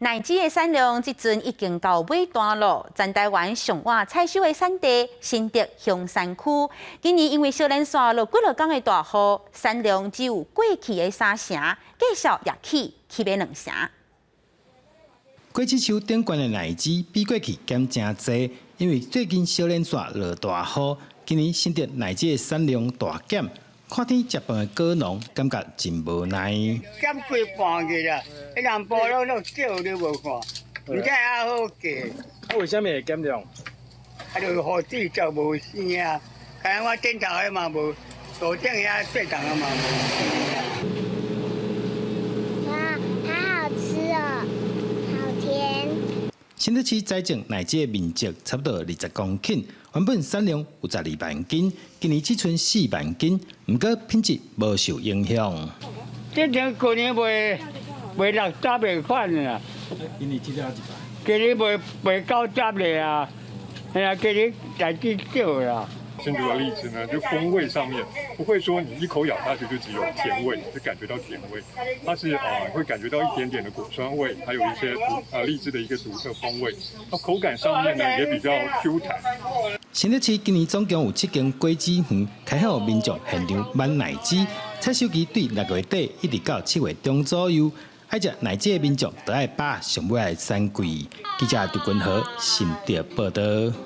奶子的產量這陣已經到尾段囉。全台灣上晚採收的產地新竹香山區，今年因為小連續落幾落工的大雨，產量只有過去的三成，價數也起起碼兩成。果子樹頂懸的奶子比過去減誠濟，因為最近小連續落大雨，今年新竹奶子的產量大減。看天食飯的果農感覺真無奈。減幾半去啦，彼南部攏落少，你無看，毋知還好價。啊，為啥物會減量？啊，就雨水就無生啊，看我頂頭的嘛無，路頂遐細檔的嘛無。哇，好好吃哦，好甜。新竹市栽種奶子的面積差不多20公頃，原本產量有12萬斤，今年只賰4萬斤，毋過品質無受影響。這種舊年賣賣60個款啦。今年這了一百。今年賣賣90個啊，嚇啊，今年奶子少啦。新竹的荔枝呢，就風味上面不會說你一口咬下去就只有甜味，就感覺到甜味，它是啊會感覺到一點點的果酸味，還有一些荔枝的一個獨特風味。它口感上面呢也比較 Q 彈。新竹市今年總共有七間果子園開放予民眾現場挽奶子，採收期對6月底一直到7月中左右。愛食奶子的民眾都愛把握上尾的產季。記者陳君和新竹報道。